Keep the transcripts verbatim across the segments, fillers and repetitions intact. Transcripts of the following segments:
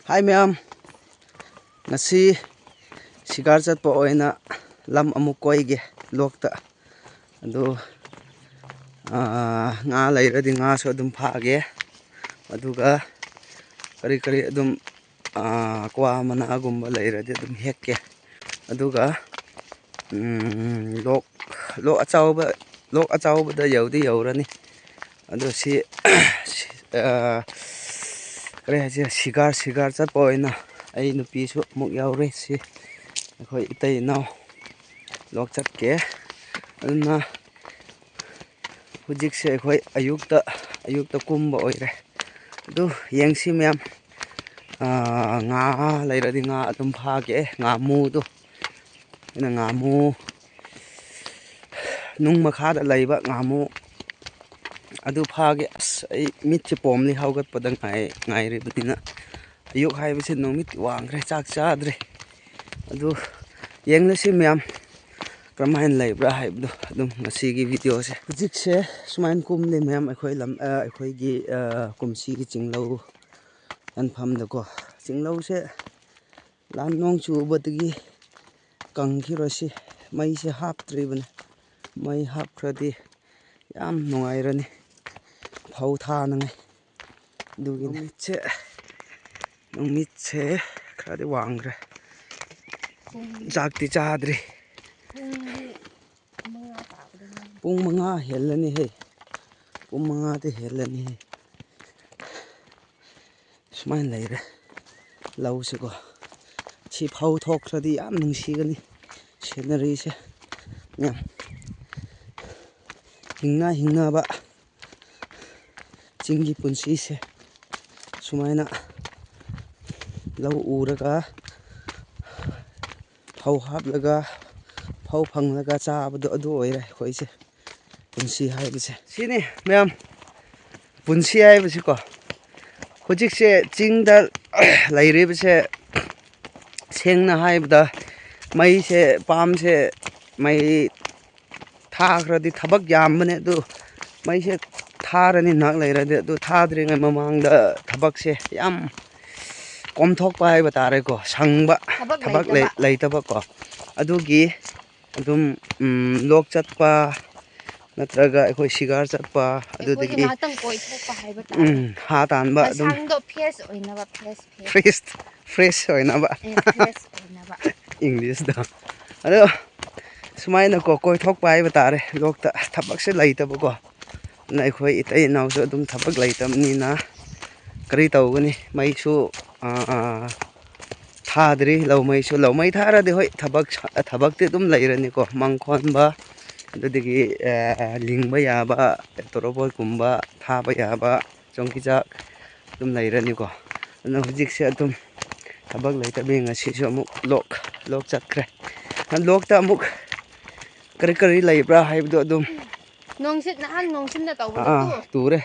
ꯍꯥꯏ ꯃꯌꯥꯝ, ꯉꯁꯤ ꯁꯤꯀꯥꯔ ꯆꯠꯄ ꯑꯣꯏꯅ ꯂꯝ ꯑꯃꯨꯛ ꯀꯣꯏꯒꯦ ꯂꯣꯛꯇ꯫ ꯑꯗꯨ, ꯑꯥ, ꯉꯥ ꯂꯩꯔꯗꯤ ꯉꯥꯁꯨ ꯑꯗꯨꯝ ꯐꯥꯒꯦ꯫ ꯑꯗꯨꯒ ꯀꯔꯤ ꯀꯔꯤ ꯑꯗꯨꯝ, ꯑꯥ, ꯀ꯭ꯋꯥ ꯃꯅꯥꯒꯨꯝꯕ ꯂꯩꯔꯗꯤ ꯑꯗꯨꯝ ꯍꯦꯛꯀꯦ꯫ ꯑꯗꯨꯒ, ꯎꯝ, ꯂꯣꯛ, ꯂꯣꯛ ꯑꯆꯧꯕ, ꯂꯣꯛ ꯑꯆꯧꯕꯗ ꯌꯧꯗꯤ ꯌꯧꯔꯅꯤ꯫ ꯑꯗꯣ ꯁꯤ, ꯁꯤ, ꯑꯥ, ꯀꯔꯤ ꯍꯥꯏꯁꯤꯔ, ꯁꯤꯒꯥꯔ, ꯁꯤꯒꯥꯔ ꯆꯠꯄ ꯑꯣꯏꯅ ꯑꯩ ꯅꯨꯄꯤꯁꯨ ꯑꯃꯨꯛ ꯌꯥꯎꯔꯦ꯫ ꯁꯤ ꯑꯩꯈꯣꯏ ꯏꯇꯩ ꯏꯅꯥꯎ ꯂꯣꯛ ꯆꯠꯀꯦ꯫ ꯑꯗꯨꯅ ꯍꯧꯖꯤꯛꯁꯦ ꯑꯩꯈꯣꯏ ꯑꯌꯨꯛꯇ, ꯑꯌꯨꯛꯇ ꯀꯨꯝꯕ ꯑꯣꯏꯔꯦ꯫ ꯑꯗꯨ ꯌꯦꯡꯁꯤ ꯃꯌꯥꯝ, ꯑꯥ, ꯉꯥ ꯂꯩꯔꯗꯤ ꯉꯥ ꯑꯗꯨꯝ ꯐꯥꯒꯦ꯫ ꯉꯥꯃꯨꯗꯣ, ꯑꯩꯅ ꯉꯥꯃꯨ, ꯅꯨꯡ ꯃꯈꯥꯗ ꯂꯩꯕ ꯉꯥꯃꯨ ꯑꯗꯨ ꯐꯥꯒꯦ꯫ ꯑꯁ, ꯑꯩ ꯃꯤꯠꯁꯦ ꯄꯣꯝꯂꯤ, ꯍꯧꯒꯠꯄꯗ ꯉꯥꯏ-, ꯉꯥꯏꯔꯤꯕꯅꯤꯅ꯫ ꯑꯌꯨꯛ ꯍꯥꯏꯕꯁꯤ ꯅꯨꯃꯤꯠ ꯋꯥꯡꯈ꯭ꯔꯦ, ꯆꯥꯛ ꯆꯥꯗ꯭ꯔꯦ꯫ ꯑꯗꯨ ꯌꯦꯡꯂꯁꯤ ꯃꯌꯥꯝ, ꯀꯔꯝꯍꯥꯏꯅ ꯂꯩꯕ꯭ꯔꯥ ꯍꯥꯏꯕꯗꯣ ꯑꯗꯨꯝ ꯉꯁꯤꯒꯤ ꯚꯤꯗꯤꯑꯣꯁꯦ꯫ ꯍꯧꯖꯤꯛꯁꯦ ꯁꯨꯃꯥꯏꯅ ꯀꯨꯝꯂꯤ ꯃꯌꯥꯝ, ꯑꯩꯈꯣꯏ ꯂꯝ, ꯑ, ꯑꯩꯈꯣꯏꯒꯤ, ꯑ, ꯀꯨꯝꯁꯤꯒꯤ ꯆꯤꯡꯂꯧ ꯂꯥꯟꯐꯝꯗꯀꯣ꯫ ꯆꯤꯡꯂꯧꯁꯦ ꯂꯥꯟ ꯅꯣꯡ ꯆꯨꯕꯗꯒꯤ ꯀꯪꯈꯤꯔꯣꯏꯁꯤ꯫ ꯃꯩꯁꯦ ꯍꯥꯞꯇ꯭ꯔꯤꯕꯅꯤ꯫ ꯃꯩ ꯍꯥꯞꯈ꯭ꯔꯗꯤ ꯌꯥꯝ ꯅꯨꯡꯉꯥꯏꯔꯅꯤ ꯐꯧ ꯊꯥꯅꯉꯥꯏ꯫ ꯑꯗꯨꯒꯤꯅꯦ꯫ ꯅꯨꯃꯤꯠꯁꯦ, ꯅꯨꯃꯤꯠꯁꯦ ꯈꯔꯗꯤ ꯋꯥꯡꯈ꯭ꯔꯦ꯫ ꯆꯥꯛꯇꯤ ꯆꯥꯗ꯭ꯔꯤ꯫ ꯄꯨꯡ ꯃꯉꯥ ꯍꯦꯜꯂꯅꯤꯍꯦ꯫ ꯄꯨꯡ ꯃꯉꯥꯗꯤ ꯍꯦꯜꯂꯅꯤꯍꯦ꯫ ꯁꯨꯃꯥꯏꯅ ꯂꯩꯔꯦ ꯂꯧꯁꯤꯀꯣ꯫ ꯁꯤ ꯐꯧ ꯊꯣꯛꯈ꯭ꯔꯗꯤ ꯌꯥꯝ ꯅꯨꯡꯁꯤꯒꯅꯤ ꯁꯤꯅꯔꯤꯁꯦ꯫ ꯌꯥꯝ ꯍꯤꯡꯅ ꯍꯤꯡꯅꯕ ꯆꯤꯡꯒꯤ ꯄꯨꯟꯁꯤꯁꯦ ꯁꯨꯃꯥꯏꯅ ꯂꯧ ꯎꯔꯒ, ꯐꯧ ꯍꯥꯞꯂꯒ, ꯐꯧ ꯐꯪꯂꯒ ꯆꯥꯕꯗꯣ ꯑꯗꯨ ꯑꯣꯏꯔꯦ ꯑꯩꯈꯣꯏꯁꯦ꯫ ꯄꯨꯟꯁꯤ ꯍꯥꯏꯕꯁꯦ ꯁꯤꯅꯤ ꯃꯌꯥꯝ, ꯄꯨꯟꯁꯤ ꯍꯥꯏꯕꯁꯤꯀꯣ꯫ ꯍꯧꯖꯤꯛꯁꯦ ꯆꯤꯡꯗ ꯂꯩꯔꯤꯕꯁꯦ, ꯁꯦꯡꯅ ꯍꯥꯏꯕꯗ, ꯃꯩꯁꯦ, ꯄꯥꯝꯁꯦ, ꯃꯩ ꯊꯥꯈ꯭ꯔꯗꯤ ꯊꯕꯛ ꯌꯥꯝꯕꯅꯦ꯫ ꯑꯗꯨ ꯃꯩꯁꯦ ꯊꯥꯔꯅꯤ ꯉꯥꯏꯍꯥꯛ ꯂꯩꯔꯗꯤ꯫ ꯑꯗꯨ ꯊꯥꯗ꯭ꯔꯤꯉꯩ ꯃꯃꯥꯡꯗ ꯊꯕꯛꯁꯦ ꯌꯥꯝ ꯀꯣꯝꯊꯣꯛꯄ ꯍꯥꯏꯕ ꯇꯥꯔꯦꯀꯣ, ꯁꯪꯕ, ꯊꯕꯛ ꯊꯕꯛ ꯂꯩ- ꯂꯩꯇꯕ꯫ ꯂꯩꯇꯕꯀꯣ꯫ ꯑꯗꯨꯒꯤ ꯑꯗꯨꯝ, ꯎꯝ, ꯂꯣꯛ ꯆꯠꯄ ꯅꯠꯇ꯭ꯔꯒ ꯑꯩꯈꯣꯏ ꯁꯤꯒꯥꯔ ꯆꯠꯄ, ꯑꯩꯈꯣꯏꯁꯨ ꯑꯗꯨꯗꯒꯤ, ꯉꯥꯏꯍꯥꯛꯇꯪ ꯀꯣꯏꯊꯣꯛꯄ ꯍꯥꯏꯕ ꯇꯥꯔꯦ꯫ ꯎꯝ, ꯍꯥ ꯇꯥꯟꯕ ꯑꯗꯨꯝ꯫ ꯃꯁꯥꯗꯣ ꯐ꯭ꯔꯦꯁ ꯑꯣꯏꯅꯕ, ꯐ꯭ꯔꯦꯁ, ꯐ꯭ꯔꯦꯁ꯫ ꯐ꯭ꯔꯦꯁ, ꯐ꯭ꯔꯦꯁ ꯑꯣꯏꯅꯕ꯫ ꯑꯦ, ꯐ꯭ꯔꯦꯁ ꯑꯣꯏꯅꯕ꯫ ꯏꯪꯂꯤꯁꯇꯣ꯫ ꯑꯗꯣ ꯁꯨꯃꯥꯏꯅꯀꯣ ꯀꯣꯏꯊꯣꯛꯄ ꯍꯥꯏꯕ ꯇꯥꯔꯦ, ꯂꯣꯛꯇ ꯊꯕꯛꯁꯦ ꯂꯩꯇꯕꯀꯣ꯫ ꯑꯗꯨꯅ ꯑꯩꯈꯣꯏ ꯏꯇꯩ ꯏꯅꯥꯎꯁꯨ ꯑꯗꯨꯝ ꯊꯕꯛ ꯂꯩꯇꯕꯅꯤꯅ ꯀꯔꯤ ꯇꯧꯒꯅꯤ? ꯃꯩꯁꯨ, ꯑꯥ, ꯊꯥꯗ꯭ꯔꯤ, ꯂꯧꯃꯩꯁꯨ꯫ ꯂꯧꯃꯩ ꯊꯥꯔꯗꯤ ꯍꯣꯏ, ꯊꯕꯛ, ꯊꯕꯛꯇꯤ ꯑꯗꯨꯝ ꯂꯩꯔꯅꯤꯀꯣ꯫ ꯃꯪ ꯈꯣꯟꯕ, ꯑꯗꯨꯗꯒꯤ, ꯑꯥ, ꯂꯤꯡꯕ ꯌꯥꯕ, ꯇꯣꯔꯣꯕꯣꯠꯀꯨꯝꯕ ꯊꯥꯕ ꯌꯥꯕ, ꯆꯣꯡꯀꯤꯆꯥꯛ ꯑꯗꯨꯝ ꯂꯩꯔꯅꯤꯀꯣ꯫ ꯑꯗꯨꯅ ꯍꯧꯖꯤꯛꯁꯦ ꯑꯗꯨꯝ ꯊꯕꯛ ꯂꯩꯇꯕꯒꯤ ꯉꯁꯤꯁꯨ ꯑꯃꯨꯛ ꯂꯣꯛ, ꯂꯣꯛ ꯆꯠꯈ꯭ꯔꯦ꯫ ꯂꯣꯛꯇ ꯑꯃꯨꯛ ꯀꯔꯤ ꯀꯔꯤ ꯂꯩꯕ꯭ꯔꯥ ꯍꯥꯏꯕꯗꯣ ꯑꯗꯨꯝ ꯅꯨꯡꯁꯤꯠ, ꯅꯍꯥꯟ ꯅꯨꯡꯁꯤꯠꯅ ꯇꯧꯕꯗꯣ ꯑꯥ, ꯇꯨ꯫ ꯇꯨꯔꯦ꯫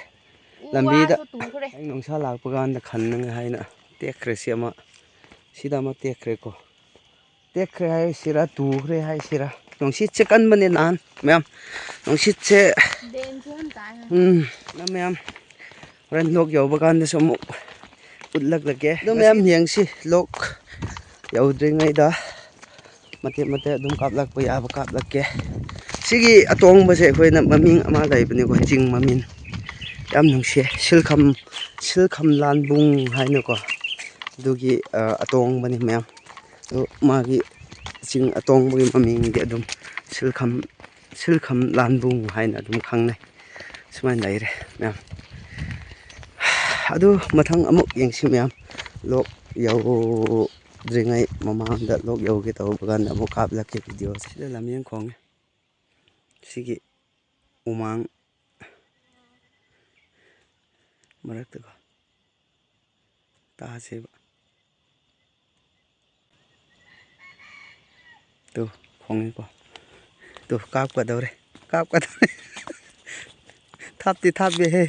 ꯎ ꯂꯝꯕꯤꯗ ꯋꯥꯁꯨ ꯇꯨꯈ꯭ꯔꯦ꯫ ꯑꯩ ꯅꯨꯡꯁꯥ ꯂꯥꯛꯄ ꯀꯥꯟꯗ ꯈꯟꯅꯉꯥꯏ ꯍꯥꯏꯅ ꯇꯦꯛꯈ꯭ꯔꯦ ꯁꯤ ꯑꯃ꯫ ꯁꯤꯗ ꯑꯃ ꯇꯦꯛꯈ꯭ꯔꯦꯀꯣ꯫ ꯇꯦꯛꯈ꯭ꯔꯦ ꯍꯥꯏꯁꯤꯔꯥ, ꯇꯨꯈ꯭ꯔꯦ ꯍꯥꯏꯁꯤꯔꯥ꯫ ꯅꯨꯡꯁꯤꯠꯁꯦ ꯀꯟꯕꯅꯦ ꯅꯍꯥꯟ ꯃꯌꯥꯝ꯫ ꯅꯨꯡꯁꯤꯠꯁꯦ, ꯂꯦꯟꯁꯨ ꯌꯥꯝ ꯇꯥꯏ꯫ ꯎꯝ, ꯅꯪ ꯃꯌꯥꯝ ꯍꯣꯔꯦꯟ ꯂꯣꯛ ꯌꯧꯕ ꯀꯥꯟꯗꯁꯨ ꯑꯃꯨꯛ ꯎꯠꯂꯛꯂꯒꯦ꯫ ꯑꯗꯨ ꯃꯌꯥꯝ ꯌꯦꯡꯁꯤ, ꯂꯣꯛ ꯌꯧꯗ꯭ꯔꯤꯉꯩꯗ ꯃꯇꯦꯛ ꯃꯇꯦꯛ ꯑꯗꯨꯝ ꯀꯥꯞꯂꯛꯄ ꯌꯥꯕ ꯀꯥꯞꯂꯛꯀꯦ꯫ ꯁꯤꯒꯤ ꯑꯇꯣꯡꯕꯁꯦ ꯑꯩꯈꯣꯏꯅ ꯃꯃꯤꯡ ꯑꯃ ꯂꯩꯕꯅꯦꯀꯣ, ꯆꯤꯡ ꯃꯃꯤꯡ꯫ ꯌꯥꯝ ꯅꯨꯡꯁꯤꯌꯦ, ꯁꯤꯜꯈꯝ, ꯁꯤꯜꯈꯝ ꯂꯥꯟꯕꯨꯡ ꯍꯥꯏꯅꯀꯣ꯫ ꯑꯗꯨꯒꯤ, ꯑ, ꯑꯇꯣꯡꯕꯅꯤ ꯃꯌꯥꯝ꯫ ꯑꯗꯨ ꯃꯥꯒꯤ ꯆꯤꯡ ꯑꯇꯣꯡꯕꯒꯤ ꯃꯃꯤꯡꯗꯤ ꯑꯗꯨꯝ ꯁꯤꯜꯈꯝ, ꯁꯤꯜꯈꯝ ꯂꯥꯟꯕꯨꯡ ꯍꯥꯏꯅ ꯑꯗꯨꯝ ꯈꯪꯅꯩ꯫ ꯁꯨꯃꯥꯏꯅ ꯂꯩꯔꯦ ꯃꯌꯥꯝ꯫ ꯑꯗꯨ ꯃꯊꯪ ꯑꯃꯨꯛ ꯌꯦꯡꯁꯤ ꯃꯌꯥꯝ꯫ ꯂꯣꯛ ꯌꯧꯗ꯭ꯔꯤꯉꯩ ꯃꯃꯥꯡꯗ, ꯂꯣꯛ ꯌꯧꯒꯦ ꯇꯧꯕ ꯀꯥꯟꯗ ꯑꯃꯨꯛ ꯀꯥꯞꯂꯛꯀꯦ ꯚꯤꯗꯤꯑꯣꯁꯦ꯫ ꯁꯤꯗ ꯂꯝꯌꯦꯡ ꯈꯣꯡꯉꯦ꯫ ꯁꯤꯒꯤ ꯎꯃꯥꯡ ꯃꯔꯛꯇꯀꯣ꯫ ꯇꯥꯁꯦꯕ꯫ ꯇꯨ, ꯈꯣꯡꯉꯤꯀꯣ꯫ ꯇꯨ, ꯀꯥꯞꯀꯗꯧꯔꯦ꯫ ꯀꯥꯞꯀꯗꯧꯔꯦ꯫ ꯊꯥꯞꯇꯤ ꯊꯥꯞꯄꯦꯍꯦ꯫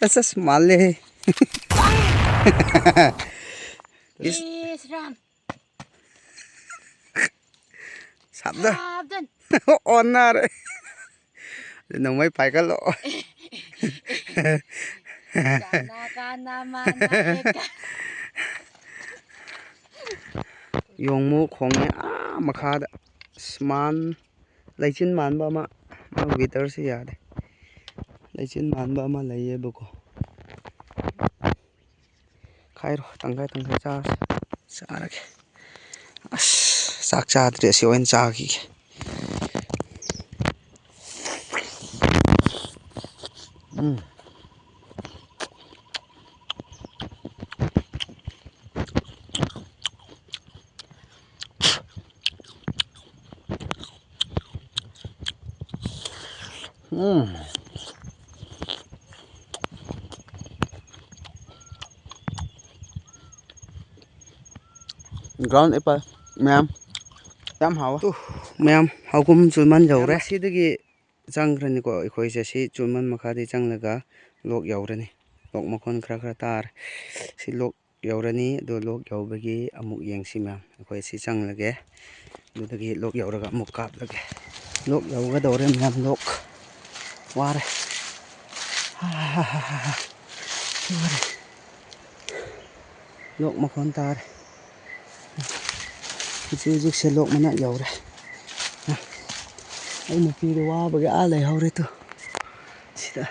ꯑꯁ, ꯑꯁ, ꯃꯥꯜꯂꯦꯍꯦ꯫ ꯏꯁ꯫ ꯏꯁ, ꯔꯥꯝ꯫ ꯁꯥꯞꯗ꯫ ꯁꯥꯞꯗꯟ꯫ ꯑꯣꯟꯅꯔꯦ꯫ ꯅꯣꯡꯃꯩ ꯄꯥꯏꯈꯠꯂꯣ꯫ ꯀꯥꯅ ꯀꯥꯅ ꯃꯥꯅ ꯍꯦꯛ ꯀꯥ- ꯌꯣꯡꯃꯨ ꯈꯣꯡꯉꯦ ꯑꯥ ꯃꯈꯥꯗ꯫ ꯑꯁ, ꯃꯥꯟ-, ꯂꯩꯆꯤꯟ ꯃꯥꯟꯕ ꯑꯃ, ꯃꯥ ꯋꯦꯗꯔꯁꯦ ꯌꯥꯗꯦ꯫ ꯂꯩꯆꯤꯟ ꯃꯥꯟꯕ ꯑꯃ ꯂꯩꯌꯦꯕꯀꯣ꯫ ꯈꯥꯏꯔꯣ, ꯇꯪꯈꯥꯏ ꯇꯪꯈꯥꯏ ꯆꯥꯔꯁꯤ꯫ ꯆꯥꯔꯒꯦ꯫ ꯑꯁ, ꯆꯥꯛ ꯆꯥꯗ꯭ꯔꯤ, ꯑꯁꯤ ꯑꯣꯏꯅ ꯆꯥꯈꯤꯒꯦ꯫ ꯎꯝ꯫ ꯎꯝ꯫ Ground apple ꯃꯌꯥꯝ ꯌꯥꯝ ꯍꯥꯎꯋꯦ꯫ ꯇꯨ, ꯃꯌꯥꯝ ꯍꯥꯎꯒꯨꯝ ꯆꯨꯃꯟ ꯌꯧꯔꯦ꯫ ꯁꯤꯗꯒꯤ ꯆꯪꯈ꯭ꯔꯅꯤꯀꯣ ꯑꯩꯈꯣꯏꯁꯦ꯫ ꯁꯤ ꯆꯨꯃꯟ ꯃꯈꯥꯗꯒꯤ ꯆꯪꯂꯒ ꯂꯣꯛ ꯌꯧꯔꯅꯤ꯫ ꯂꯣꯛ ꯃꯈꯣꯟ ꯈꯔ ꯈꯔ ꯇꯥꯔꯦ꯫ ꯁꯤ ꯂꯣꯛ ꯌꯧꯔꯅꯤ꯫ ꯑꯗꯣ ꯂꯣꯛ ꯌꯧꯕꯒꯤ ꯑꯃꯨꯛ ꯌꯦꯡꯁꯤ ꯃꯌꯥꯝ꯫ ꯑꯩꯈꯣꯏ ꯁꯤ ꯆꯪꯂꯒꯦ꯫ ꯑꯗꯨꯗꯒꯤ ꯂꯣꯛ ꯌꯧꯔꯒ ꯑꯃꯨꯛ ꯀꯥꯞꯂꯒꯦ꯫ ꯂꯣꯛ ꯌꯧꯒꯗꯧꯔꯦ ꯃꯌꯥꯝ, ꯂꯣꯛ꯫ ꯋꯥꯔꯦ꯫ ꯋꯥꯔꯦ꯫ ꯂꯣꯛ ꯃꯈꯣꯟ ꯇꯥꯔꯦ꯫ ꯍꯧꯖꯤꯛ ꯍꯧꯖꯤꯛꯁꯦ ꯂꯣꯛ ꯃꯅꯥꯛ ꯌꯧꯔꯦ꯫ ꯑꯩ ꯅꯨꯄꯤꯗꯣ ꯋꯥꯕꯒꯤ ꯑꯥ ꯂꯩꯍꯧꯔꯦ ꯇꯨ꯫ ꯁꯤꯗ꯫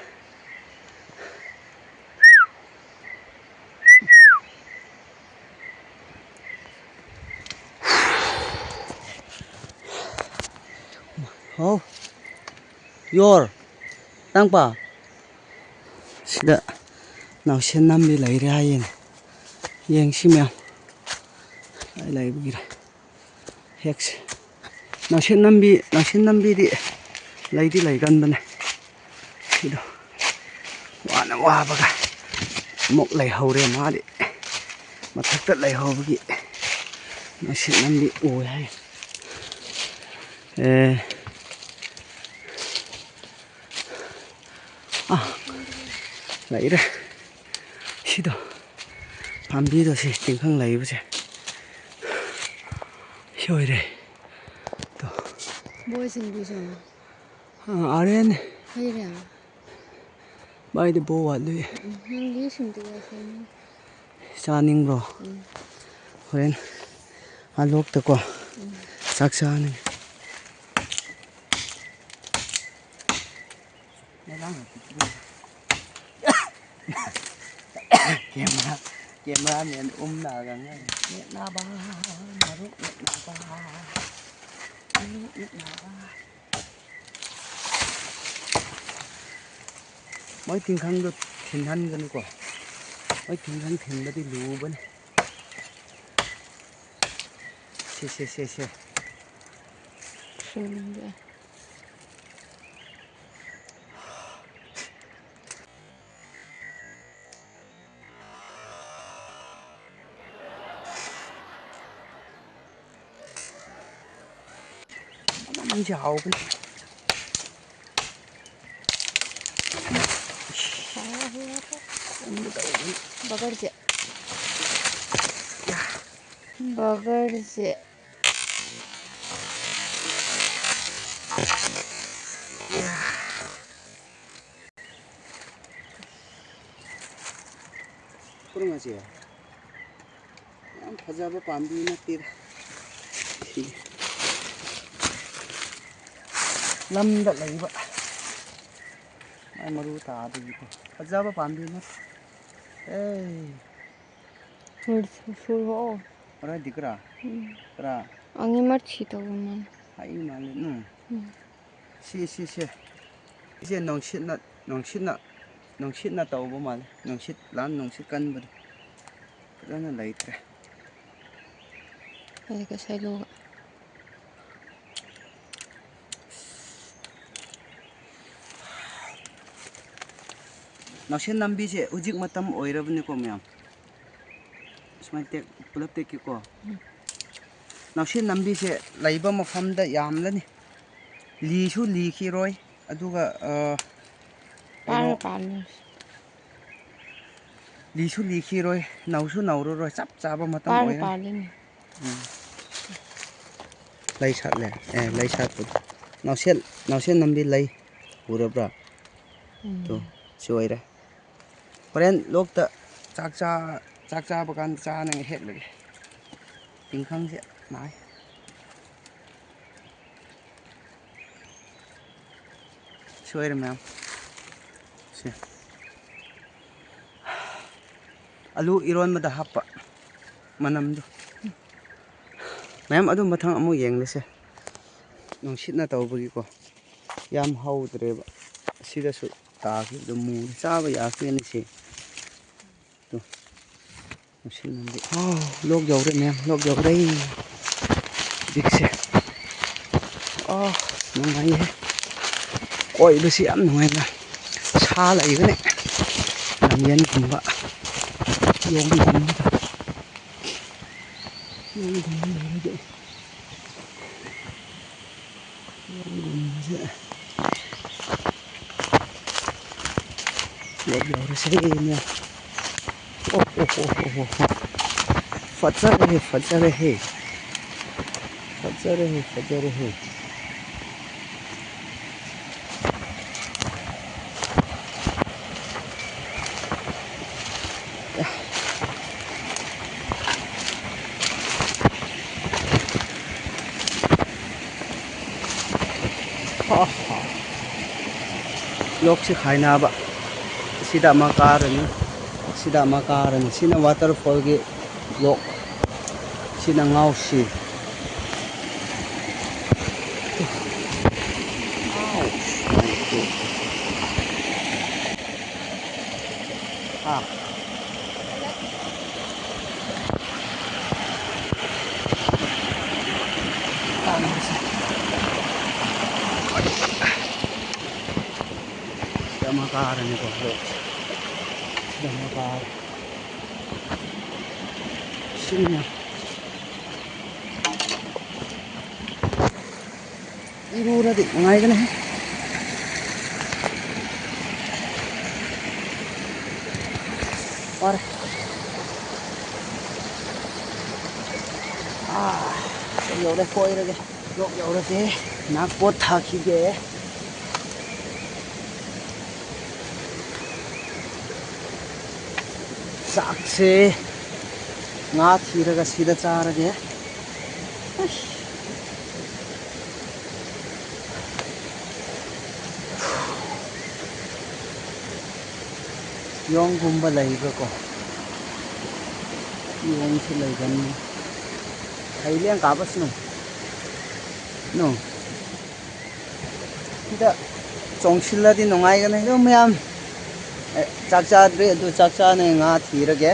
ꯍꯥꯎ꯫ ꯌꯣꯔ꯫ ꯇꯥꯡꯄꯥ꯫ ꯁꯤꯗ ꯅꯥꯎꯁꯦꯟ ꯅꯝꯕꯤ ꯂꯩꯔꯦ ꯍꯥꯏꯌꯦꯅꯦ꯫ ꯌꯦꯡꯁꯤ ꯃꯌꯥꯝ꯫ ꯑꯩ ꯂꯩꯕꯒꯤꯔ꯫ ꯍꯦꯛꯁꯦ꯫ ꯅꯥꯎꯁꯦꯟ ꯅꯝꯕꯤ, ꯅꯥꯎꯁꯦꯟ ꯅꯝꯕꯤꯗꯤ ꯂꯩꯗꯤ ꯂꯩꯒꯟꯕꯅꯦ꯫ ꯁꯤꯗꯣ ꯋꯥꯅ ꯋꯥꯕꯒ ꯑꯃꯨꯛ ꯂꯩꯍꯧꯔꯦ ꯃꯥꯗꯤ꯫ ꯃꯊꯛꯇ ꯂꯩꯍꯧꯕꯒꯤ ꯅꯥꯎꯁꯦꯟ ꯅꯝꯕꯤ ꯎꯏ ꯍꯥꯏ꯫ ꯑꯦ꯫ ꯑꯥ, ꯂꯩꯔꯦ꯫ ꯁꯤꯗꯣ, ꯄꯥꯝꯕꯤꯗꯣ ꯁꯤ ꯇꯤꯡꯈꯪ ꯂꯩꯕꯁꯦ꯫ ꯁꯤ ꯑꯣꯏꯔꯦ꯫ ꯇꯣ꯫ ꯕꯣꯏꯁꯤꯡꯗꯨꯁꯨ꯫ ꯑꯥ, ꯑꯥꯔꯦꯟ꯫ ꯍꯩꯔꯦ꯫ ꯃꯥꯏꯗꯤ ꯕꯣ ꯋꯥꯠꯂꯨꯏ꯫ ꯎꯝ, ꯅꯪꯗꯤ ꯁꯤꯡꯖꯨ ꯆꯥꯁꯦ꯫ ꯆꯥꯅꯤꯡꯕ꯭ꯔꯣ? ꯎꯝ꯫ ꯍꯣꯔꯦꯟ ꯑꯥ ꯂꯣꯛꯇꯀꯣ ꯎꯝ꯫ ꯆꯥꯛ ꯆꯥꯅꯤ꯫ ꯀꯦꯃꯦꯔꯥ, ꯀꯦꯃꯦꯔꯥꯃꯦꯟ ꯎꯝꯅꯒ ꯉꯥꯏ꯫ ꯅꯦꯠꯅꯕ, ꯃꯔꯨꯞ ꯅꯦꯠꯅꯕ, ꯃꯔꯨꯞ ꯅꯦꯠꯅꯕ꯫ ꯃꯣꯏ ꯇꯤꯡꯈꯪꯗꯣ ꯊꯤꯟꯍꯟꯒꯅꯨꯀꯣ꯫ ꯃꯣꯏ ꯇꯤꯡꯈꯪ ꯊꯤꯟꯕꯗꯤ ꯂꯨꯕꯅꯤ꯫ ꯁꯦ, ꯁꯦ, ꯁꯦ, ꯁꯦ꯫ ꯁꯤꯡꯁꯦ꯫ ꯃꯅꯝꯁꯦ ꯍꯥꯎꯕꯅꯤ꯫ ꯕꯒꯔꯁꯦ꯫ ꯕꯒꯔꯁꯦ꯫ ꯈꯨꯔꯨꯝ ꯑꯁꯤ ꯌꯥꯝ ꯐꯖꯕ ꯄꯥꯝꯕꯤ ꯅꯠꯇꯦꯗ꯫ ꯁꯤ ꯂꯝꯗ ꯂꯩꯕ ꯃꯥꯏ ꯃꯔꯨ ꯇꯥꯕꯒꯤꯀꯣ ꯐꯖꯕ ꯄꯥꯝꯕꯤ ꯅꯠꯇꯦ꯫ ꯑꯦ꯫ ꯁꯨꯔ-, ꯁꯨꯔ ꯍꯣ꯫ ꯈꯔ ꯗꯤꯒ꯭ꯔꯥ? ꯎꯝ꯫ ꯈꯔ ꯑꯉꯤ ꯃꯔꯆꯤ ꯇꯧꯕ ꯃꯥꯜꯂꯦ꯫ ꯍꯥꯏ ꯃꯥꯜꯂꯦ, ꯎꯝ꯫ ꯎꯝ꯫ ꯁꯤ, ꯁꯤ, ꯁꯤ꯫ ꯁꯤꯁꯦ ꯅꯨꯡꯁꯤꯠꯅ, ꯅꯨꯡꯁꯤꯠꯅ, ꯅꯨꯡꯁꯤꯠꯅ ꯇꯧꯕ ꯃꯥꯜꯂꯦ꯫ ꯅꯨꯡꯁꯤꯠ, ꯂꯥꯟ ꯅꯨꯡꯁꯤꯠ ꯀꯟꯕꯗꯣ꯫ ꯐꯖꯅ ꯂꯩꯇ꯭ꯔꯦ꯫ ꯑꯩ ꯉꯁꯥꯏ ꯂꯧꯕ꯫ ꯅꯥꯎꯁꯦꯟ ꯅꯥꯝꯕꯤꯁꯦ ꯍꯧꯖꯤꯛ ꯃꯇꯝ ꯑꯣꯏꯔꯕꯅꯤꯀꯣ ꯃꯌꯥꯝ꯫ ꯁꯨꯃꯥꯏꯅ ꯇꯦꯛ-, ꯄꯨꯂꯞ ꯇꯦꯛꯀꯦꯀꯣ꯫ ꯎꯝ꯫ ꯅꯥꯎꯁꯦꯟ ꯅꯥꯝꯕꯤꯁꯦ ꯂꯩꯕ ꯃꯐꯝꯗ ꯌꯥꯝꯂꯅꯤ꯫ ꯂꯤꯁꯨ ꯂꯤꯈꯤꯔꯣꯏ꯫ ꯑꯗꯨꯒ, ꯑ, ꯄꯥꯟꯒ ꯀꯩꯅꯣ, ꯄꯥꯟꯕꯅꯤ꯫ ꯂꯤꯁꯨ ꯂꯤꯈꯤꯔꯣꯏ, ꯅꯧꯁꯨ ꯅꯧꯔꯔꯣꯏ, ꯆꯞ ꯆꯥꯕ ꯃꯇꯝ ꯄꯥꯟꯒ ꯑꯣꯏꯔꯅꯤ꯫ ꯄꯥꯜꯂꯤꯅꯤ꯫ ꯎꯝ꯫ ꯂꯩ ꯁꯥꯠꯂꯦ꯫ ꯑꯦ, ꯂꯩ ꯁꯥꯠꯄꯗꯣ꯫ ꯅꯥꯎꯁꯦꯟ, ꯅꯥꯎꯁꯦꯟ ꯅꯥꯝꯕꯤ ꯂꯩ ꯎꯔꯕ꯭ꯔꯥ? ꯎꯝ꯫ ꯇꯣ꯫ ꯁꯤ ꯑꯣꯏꯔꯦ꯫ ꯍꯣꯔꯦꯟ ꯂꯣꯛꯇ ꯆꯥꯛ ꯆꯥ-, ꯆꯥꯛ ꯆꯥꯕ ꯀꯥꯟꯗ ꯆꯥꯅꯉꯥꯏ ꯍꯦꯛꯂꯒꯦ꯫ ꯇꯤꯡꯈꯪꯁꯦ ꯅꯥꯏ꯫ ꯁꯤ ꯑꯣꯏꯔꯦ ꯃꯌꯥꯝ꯫ ꯁꯤ꯫ ꯑꯂꯨ ꯏꯔꯣꯟꯕꯗ ꯍꯥꯞꯄ ꯃꯅꯝꯗꯣ꯫ ꯃꯌꯥꯝ ꯑꯗꯨ ꯃꯊꯪ ꯑꯃꯨꯛ ꯌꯦꯡꯂꯁꯦ꯫ ꯅꯨꯡꯁꯤꯠꯅ ꯇꯧꯕꯒꯤꯀꯣ꯫ ꯌꯥꯝ ꯍꯧꯗ꯭ꯔꯦꯕ꯫ ꯑꯁꯤꯗꯁꯨ ꯇꯥꯈꯤꯕꯗꯣ ꯃꯨꯔꯦ꯫ ꯆꯥꯕ ꯌꯥꯈꯤꯅꯤ ꯁꯤ꯫ ꯇꯨ꯫ ꯅꯨꯡꯁꯤꯠ ꯃꯟꯕꯤ꯫ ꯑꯥꯎ, ꯂꯣꯛ ꯌꯧꯔꯦ ꯃꯌꯥꯝ, ꯂꯣꯛ ꯌꯧꯔꯦ꯫ ꯍꯧꯖꯤꯛꯁꯦ꯫ ꯑꯥ, ꯅꯨꯡꯉꯥꯏꯌꯦ꯫ ꯀꯣꯏꯕꯁꯤ ꯌꯥꯝ ꯅꯨꯡꯉꯥꯏꯅ꯫ ꯁꯥ ꯂꯩꯕꯅꯦ꯫ ꯂꯝꯌꯦꯟꯒꯨꯝꯕ, ꯌꯣꯡꯒꯨꯝꯕꯗꯣ꯫ ꯌꯣꯡꯒꯨꯝꯕ ꯂꯩꯔꯗꯤ꯫ ꯌꯣꯡꯒꯨꯝꯕꯁꯦ꯫ ꯂꯣꯛ ꯌꯧꯔꯁꯦ ꯃꯌꯥꯝ꯫ ꯑꯣ, ꯑꯣ, ꯑꯣ, ꯑꯣ, ꯑꯣ, ꯑꯣ꯫ ꯐꯖꯔꯦꯍꯦ, ꯐꯖꯔꯦꯍꯦ꯫ ꯐꯖꯔꯦꯍꯦ, ꯐꯖꯔꯦꯍꯦ꯫ ꯂꯣꯛꯁꯤ ꯈꯥꯏꯅꯕ꯫ ꯁꯤꯗ ꯑꯃ ꯀꯥꯔꯅꯤ, ꯁꯤꯗ ꯑꯃ ꯀꯥꯔꯅꯤ꯫ ꯁꯤꯅ waterfallꯒꯤ ꯂꯣꯛ, ꯁꯤꯅ ꯉꯥꯎꯁꯤ꯫ ꯑꯥ꯫ ꯁꯤꯗ ꯑꯃ ꯀꯥꯔꯅꯤꯀꯣ, ꯂꯣꯛꯁꯦ꯫ ꯁꯤꯗ ꯑꯃ ꯀꯥꯔꯦ꯫ ꯁꯤꯅ ꯏꯔꯨꯔꯗꯤ ꯅꯨꯡꯉꯥꯏꯒꯅꯤ꯫ ꯋꯥꯔꯦ꯫ ꯑꯥ, ꯌꯧꯔꯦ, ꯀꯣꯏꯔꯒꯦ꯫ ꯂꯣꯛ ꯌꯧꯔꯒꯦ꯫ ꯉꯥꯏꯍꯥꯛ ꯄꯣꯠ ꯊꯥꯈꯤꯒꯦ꯫ ꯆꯥꯛꯁꯦ ꯉꯥ ꯊꯤꯔꯒ ꯁꯤꯗ ꯆꯥꯔꯒꯦ꯫ ꯑꯁ꯫ ꯌꯣꯡꯒꯨꯝꯕ ꯂꯩꯕ꯭ꯔꯥꯀꯣ? ꯌꯣꯡꯁꯨ ꯂꯩꯒꯅꯤ꯫ ꯍꯩꯂꯦꯟ ꯀꯥꯕꯁꯅꯨ꯫ ꯅꯣ꯫ ꯁꯤꯗ ꯆꯣꯡꯁꯤꯜꯂꯗꯤ ꯅꯨꯡꯉꯥꯏꯒꯅꯤ꯫ ꯑꯗꯨ ꯃꯌꯥꯝ, ꯑꯦ, ꯆꯥꯛ ꯆꯥꯗ꯭ꯔꯤ꯫ ꯑꯗꯨ ꯆꯥꯛ ꯆꯥꯅ ꯉꯥ ꯊꯤꯔꯒꯦ꯫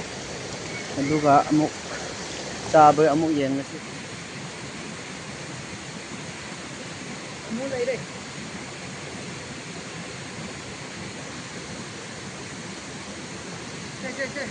ꯑꯗꯨꯒ ꯑꯃꯨꯛ ꯆꯥꯕ ꯑꯃꯨꯛ ꯌꯦꯡꯉꯁꯤ꯫ ꯑꯃꯨꯛ ꯂꯩꯔꯦ꯫ ꯁꯦ, ꯁꯦ, ꯁꯦ꯫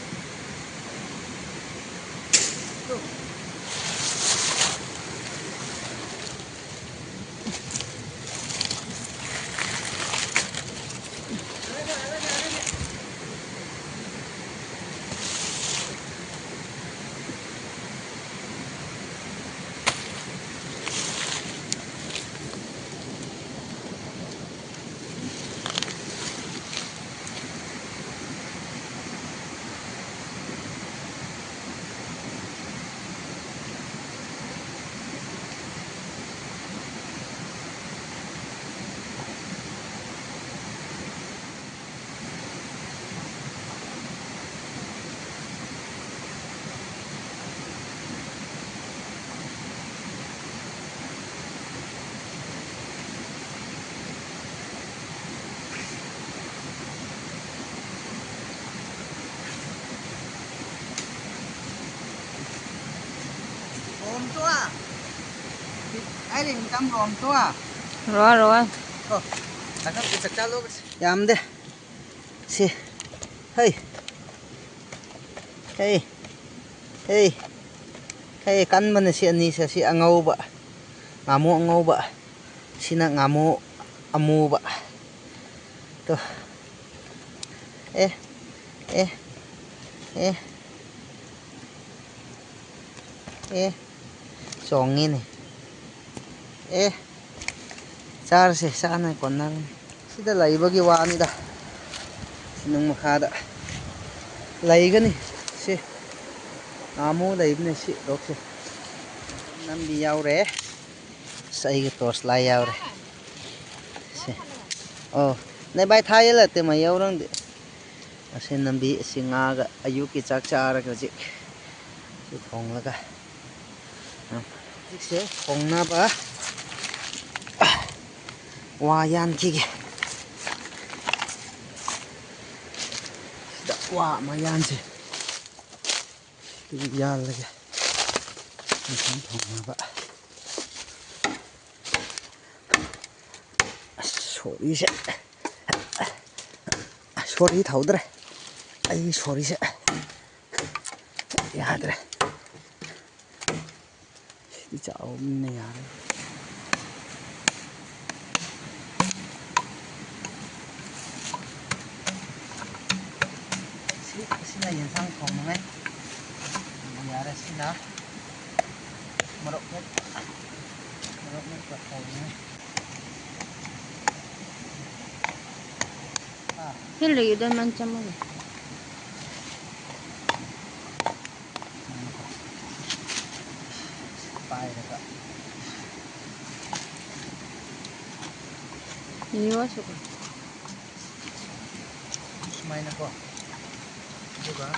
ꯔꯣꯝꯇꯣ꯫ ꯀꯥꯏ ꯂꯩ ꯃꯇꯝ ꯔꯣꯝꯇꯣ? ꯔꯣ, ꯔꯣ꯫ ꯀꯣ꯫ ꯆꯥꯛ ꯆꯥ ꯂꯣꯏꯔꯁꯤ꯫ ꯌꯥꯝꯗꯦ꯫ ꯁꯤ꯫ ꯍꯩ꯫ ꯍꯩ꯫ ꯍꯩ꯫ ꯍꯩ, ꯀꯟꯕꯅꯦ ꯁꯤ ꯑꯅꯤꯁꯦ꯫ ꯁꯤ ꯑꯉꯧꯕ꯫ ꯉꯥꯃꯨ ꯑꯉꯧꯕ꯫ ꯁꯤꯅ ꯉꯥꯃꯨ ꯑꯃꯨꯕ꯫ ꯇꯣ꯫ ꯑꯦ꯫ ꯑꯦ꯫ ꯑꯦ꯫ ꯑꯦ꯫ ꯆꯣꯡꯉꯤꯅꯦ꯫ ꯑꯦ꯫ ꯆꯥꯔꯁꯦ, ꯆꯥꯅ ꯀꯣꯟꯅꯔꯅꯤ꯫ ꯁꯤꯗ ꯂꯩꯕꯒꯤ ꯋꯥꯅꯤꯗ꯫ ꯁꯤ ꯅꯨꯡ ꯃꯈꯥꯗ꯫ ꯂꯩꯒꯅꯤ꯫ ꯁꯤ ꯅꯍꯥꯟꯃꯨꯛ ꯂꯩꯕꯅꯦ ꯁꯤ ꯔꯣꯛꯁꯦ꯫ ꯅꯝꯕꯤ ꯌꯥꯎꯔꯦ꯫ ꯑꯁ, ꯑꯩꯒꯤ torch light ꯌꯥꯎꯔꯦ꯫ ꯁꯤ꯫ ꯑꯣ, ꯅ ꯚꯥꯏ ꯊꯥ ꯌꯦꯜꯂꯠꯇꯦ ꯃꯩ ꯌꯥꯎꯔꯝꯗꯦ꯫ ꯑꯁꯤ ꯅꯝꯕꯤ ꯑꯁꯤ ꯉꯥꯒ ꯑꯌꯨꯛꯀꯤ ꯆꯥꯛ ꯆꯥꯔꯒ ꯍꯧꯖꯤꯛ ꯁꯤ ꯊꯣꯡꯂꯒ ꯍꯧꯖꯤꯛꯁꯦ ꯊꯣꯡꯅꯕ ꯋꯥ ꯌꯥꯟꯈꯤꯒꯦ꯫ ꯁꯤꯗ ꯋꯥ ꯑꯃ ꯌꯥꯟꯁꯦ꯫ ꯁꯤꯗꯒꯤ ꯌꯥꯜꯂꯒꯦ꯫ ꯏꯟꯁꯥꯡ ꯊꯣꯡꯅꯕ꯫ ꯑꯁ, ꯁꯣꯔꯤꯁꯦ꯫ ꯁꯣꯔꯤ ꯊꯧꯗ꯭ꯔꯦ꯫ ꯑꯩ ꯁꯣꯔꯤꯁꯦ ꯌꯥꯗ꯭ꯔꯦ꯫ ꯁꯤꯗꯤ ꯆꯥꯎꯕꯅꯤꯅ ꯌꯥꯔꯦ꯫ ꯁꯤ, ꯁꯤꯅ ꯌꯦꯟꯁꯥꯡ ꯊꯣꯡꯅꯉꯥꯏ꯫ ꯌꯥꯔꯦ, ꯁꯤꯅ ꯃꯣꯔꯣꯛ ꯃꯦꯠꯄ꯫ ꯃꯣꯔꯣꯛ ꯃꯦꯠꯄ ꯊꯣꯡꯅꯉꯥꯏ꯫ ꯁꯤ ꯂꯩꯒꯗꯕ ꯃꯟ ꯆꯝꯃꯒ꯫ ꯄꯥꯏꯔꯒ꯫ ꯌꯦꯡꯉꯣ ꯁꯤꯕꯣ꯫ ꯁꯨꯃꯥꯏꯅꯀꯣ꯫ ꯑꯗꯨꯒ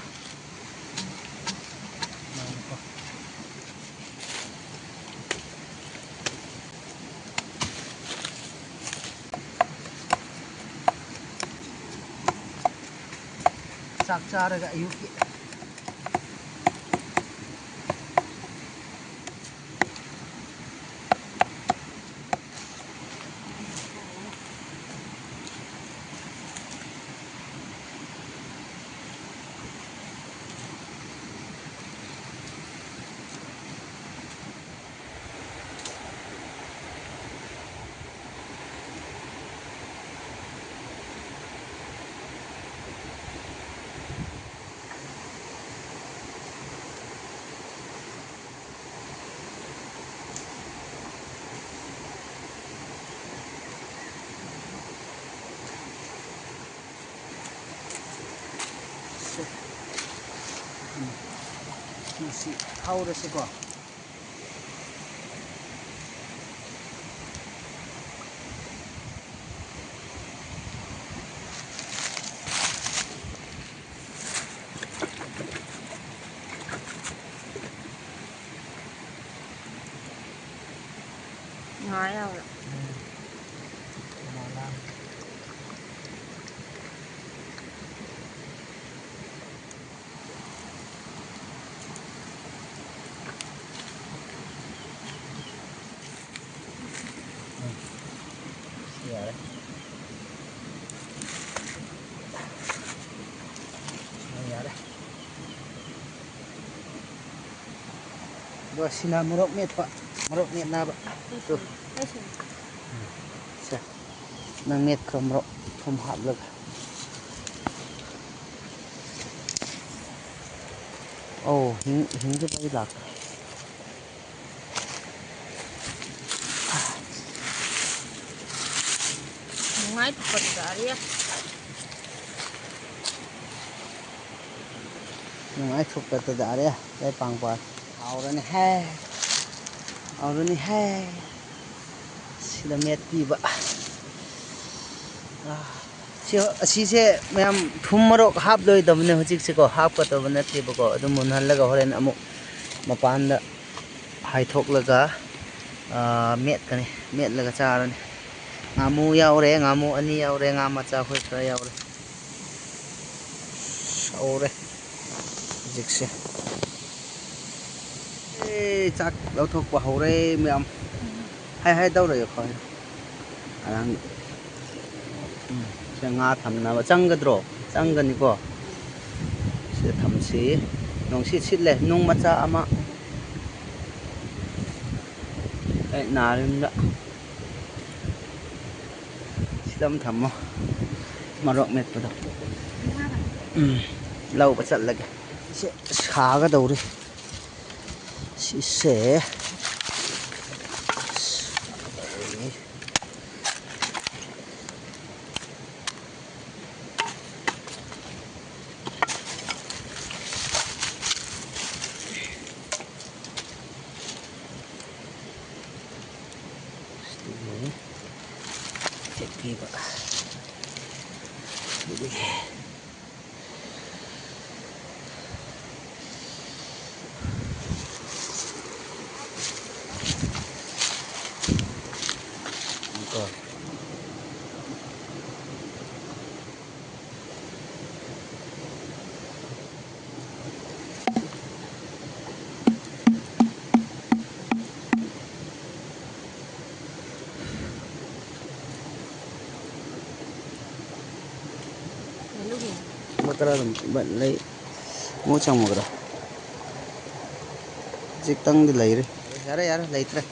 ꯁꯨꯃꯥꯏꯅꯀꯣ꯫ ꯆꯥꯛ ꯆꯥꯔꯒ ꯑꯌꯨꯛꯀꯤ꯫ ꯁꯤ ꯍꯧꯔꯁꯤꯀꯣ꯫ ꯉꯥ ꯌꯥꯎꯔꯦ꯫ ꯌꯥꯔꯦ꯫ ꯌꯥꯔꯦ꯫ ꯑꯗꯣ ꯁꯤꯅ ꯃꯣꯔꯣꯛ ꯃꯦꯠꯄ, ꯃꯣꯔꯣꯛ ꯃꯦꯠꯅꯕ꯫ ꯇꯨ꯫ ꯁꯦ, ꯅꯪ ꯃꯦꯠꯈ꯭ꯔꯣ ꯃꯣꯔꯣꯛ ꯊꯨꯝ ꯍꯥꯞꯂꯒ꯫ ꯑꯧ, ꯍꯤꯡ, ꯍꯤꯡꯁꯨ ꯂꯣꯏ ꯂꯥꯛꯈ꯭ꯔꯦ꯫ ꯅꯨꯡꯉꯥꯏ ꯊꯣꯛꯄꯗꯤ ꯒꯥꯔꯤ꯫ ꯅꯨꯡꯉꯥꯏ ꯊꯣꯛꯄꯗ ꯇꯥꯔꯦ꯫ ꯂꯩꯄꯥꯡꯕ ꯍꯥꯎꯔꯅꯤ ꯍꯦ꯫ ꯍꯥꯎꯔꯅꯤ ꯍꯦ꯫ ꯁꯤꯗ ꯃꯦꯠꯄꯤꯕ꯫ ꯑꯥ꯫ ꯁꯤ, ꯑꯁꯤꯁꯦ ꯃꯌꯥꯝ ꯊꯨꯝ ꯃꯔꯣꯛ ꯍꯥꯞꯂꯣꯏꯗꯕꯅꯦ ꯍꯧꯖꯤꯛꯁꯦꯀꯣ, ꯍꯥꯞꯀꯗꯕ ꯅꯠꯇꯦꯕꯀꯣ꯫ ꯑꯗꯨꯝ ꯃꯨꯟꯍꯜꯂꯒ ꯍꯣꯔꯦꯟ ꯑꯃꯨꯛ ꯃꯄꯥꯟꯗ ꯍꯥꯏꯊꯣꯛꯂꯒ, ꯑꯥ, ꯃꯦꯠꯀꯅꯤ, ꯃꯦꯠꯂꯒ ꯆꯥꯔꯅꯤ꯫ ꯉꯥꯃꯨ ꯌꯥꯎꯔꯦ, ꯉꯥꯃꯨ ꯑꯅꯤ ꯌꯥꯎꯔꯦ, ꯉꯥ ꯃꯆꯥ ꯑꯩꯈꯣꯏ ꯈꯔ ꯌꯥꯎꯔꯦ꯫ ꯁꯧꯔꯦ ꯍꯧꯖꯤꯛꯁꯦ꯫ ꯑꯦ, ꯆꯥꯛ ꯂꯧꯊꯣꯛꯄ ꯍꯧꯔꯦ ꯃꯌꯥꯝ꯫ ꯍꯥꯏ, ꯍꯥꯏ ꯇꯧꯔꯣꯏ ꯑꯩꯈꯣꯏ꯫ ꯑꯉꯥꯡ, ꯎꯝ, ꯁꯤꯗ ꯉꯥ ꯊꯝꯅꯕ ꯆꯪꯒꯗ꯭ꯔꯣ? ꯆꯪꯒꯅꯤꯀꯣ꯫ ꯁꯤꯗ ꯊꯝꯁꯤ꯫ ꯅꯨꯡꯁꯤꯠ ꯁꯤꯠꯂꯦ꯫ ꯅꯨꯡ ꯃꯆꯥ ꯑꯃ ꯑꯩ ꯅꯥꯔꯤꯝꯗ꯫ ꯁꯤꯗ ꯑꯃ ꯊꯝꯃꯣ꯫ ꯃꯔꯣꯛ ꯃꯦꯠꯄꯗꯣ꯫ ꯎꯝ꯫ ꯂꯧꯕ ꯆꯠꯂꯒꯦ꯫ ꯁꯤꯁꯦ ꯁꯥꯒꯗꯧꯔꯤ꯫ ꯁꯤꯁꯦ꯫ ꯃꯈꯥ ꯑꯗꯨꯝ ꯂꯩ꯫ ꯑꯃꯨꯛ ꯆꯪꯉꯨꯗ꯭ꯔꯥ? ꯍꯧꯖꯤꯛꯇꯪꯗꯤ ꯂꯩꯔꯤ꯫ ꯌꯥꯔꯦ, ꯌꯥꯔꯦ, ꯂꯩꯇ꯭ꯔꯦ꯫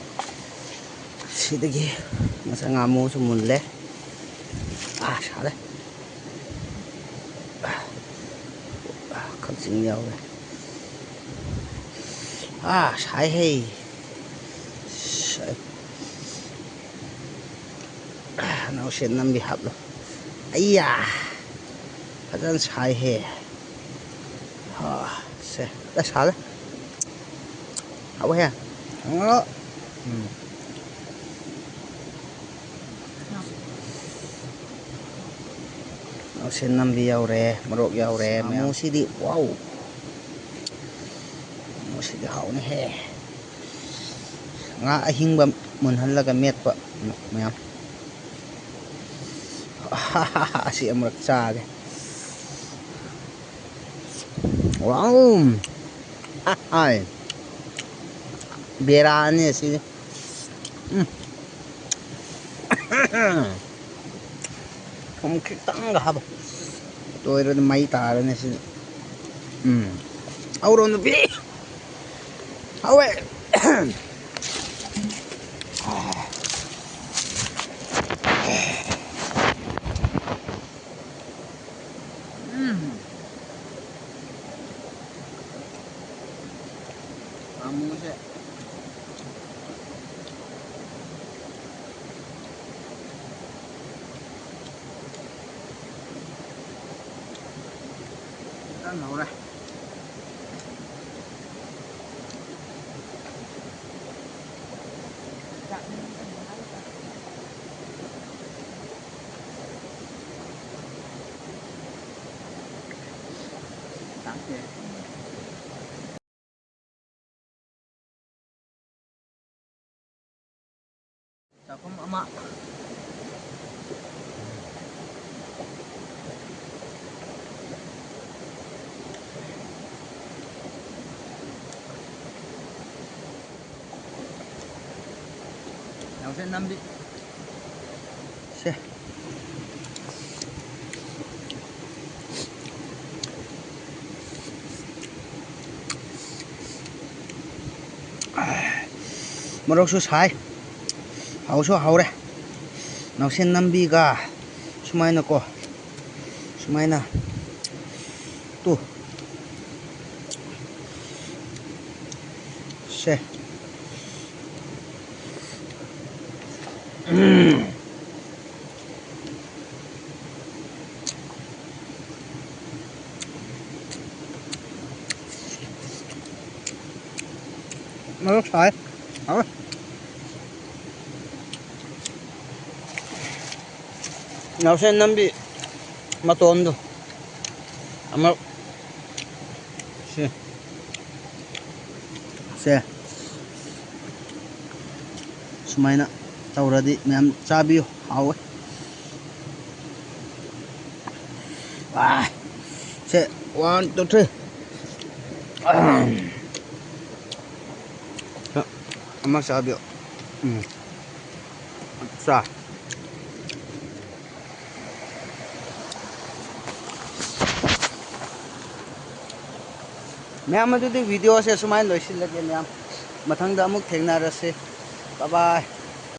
ꯁꯤꯗꯒꯤ ꯉꯁꯥꯏ ꯉꯥꯃꯨꯁꯨ ꯃꯨꯜꯂꯦ꯫ ꯑꯥ, ꯁꯥꯔꯦ꯫ ꯀꯛꯆꯤꯡ ꯌꯥꯎꯔꯦ꯫ ꯑꯥ, ꯁꯥꯏꯍꯦ꯫ ꯁꯥꯏ꯫ ꯅꯥꯎꯁꯦꯠ ꯅꯝꯕꯤ ꯍꯥꯞꯂꯣ꯫ ꯑꯩꯌꯥ! ꯐꯖꯅ ꯁꯥꯏꯍꯦ꯫ ꯍꯥ, ꯁꯦ꯫ ꯑꯦ, ꯁꯥꯔꯦ꯫ ꯍꯥꯎꯋꯦꯍꯦ꯫ ꯎꯝ꯫ ꯅꯥꯎꯁꯦꯠ ꯅꯝꯕꯤ ꯌꯥꯎꯔꯦ, ꯃꯣꯔꯣꯛ ꯌꯥꯎꯔꯦ, ꯃꯌꯥꯝ꯫ ꯉꯥꯃꯨꯁꯤꯗꯤ, ꯋꯥꯎ! ꯉꯥꯃꯨꯁꯤꯗꯤ ꯍꯥꯎꯅꯤꯍꯦ꯫ ꯉꯥ ꯑꯍꯤꯡꯕ ꯃꯨꯟꯍꯜꯂꯒ ꯃꯦꯠꯄ ꯃꯌꯥꯝ꯫ ꯑꯁꯤ ꯑꯃꯨꯔꯛ ꯆꯥꯒꯦ꯫ ꯋꯥꯎ! ꯑꯍꯥꯏ! ꯕꯦꯔꯥꯅꯤ ꯑꯁꯤꯗꯤ꯫ ꯎꯝ꯫ ꯊꯨꯝ ꯈꯤꯇꯪꯒ ꯍꯥꯞꯄꯣ꯫ ꯇꯣꯏꯔꯗꯤ ꯃꯩ ꯇꯥꯔꯅꯤ ꯁꯤꯗꯤ꯫ ꯎꯝ꯫ ꯍꯧꯔꯣ ꯅꯨꯄꯤ꯫ ꯍꯧꯋꯦ꯫ ꯎꯝ꯫ ꯉꯥꯃꯨꯁꯦ꯫ ꯐꯖꯅ ꯍꯧꯔꯦ꯫ ꯆꯥꯛꯈꯨꯝ ꯑꯃ꯫ ꯅꯥꯎꯁꯦ ꯅꯝꯕꯤ꯫ ꯁꯦ꯫ ꯃꯣꯔꯣꯛꯁꯨ ꯁꯥꯏ, ꯍꯥꯎꯁꯨ ꯍꯥꯎꯔꯦ꯫ ꯅꯥꯎꯁꯦꯟ ꯅꯝꯕꯤꯒ ꯁꯨꯃꯥꯏꯅꯀꯣ, ꯁꯨꯃꯥꯏꯅ ꯇꯨ꯫ ꯁꯦ꯫ ꯎꯝ꯫ ꯃꯔꯣꯛ ꯁꯥꯏ꯫ ꯍꯥꯎꯋꯦ꯫ ꯅꯥꯎꯁꯦꯟ ꯅꯝꯕꯤ ꯃꯇꯣꯟꯗꯣ ꯑꯃꯨꯛ ꯁꯦ꯫ ꯁꯦ꯫ ꯁꯨꯃꯥꯏꯅ ꯇꯧꯔꯗꯤ ꯃꯌꯥꯝ ꯆꯥꯕꯤꯌꯨ꯫ ꯍꯥꯎꯋꯦ꯫ ꯑꯥ꯫ ꯁꯦ, one, two, three꯫ ꯑꯥ꯫ ꯑꯃ ꯆꯥꯕꯤꯌꯨ꯫ ꯎꯝ꯫ ꯆꯥ꯫ ꯃꯌꯥꯝ, ꯑꯗꯨꯗꯤ video ꯁꯦ ꯁꯨꯃꯥꯏꯅ ꯂꯣꯏꯁꯤꯜꯂꯒꯦ ꯃꯌꯥꯝ꯫ ꯃꯊꯪꯗ ꯑꯃꯨꯛ ꯊꯦꯡꯅꯔꯁꯤ꯫ Bye bye꯫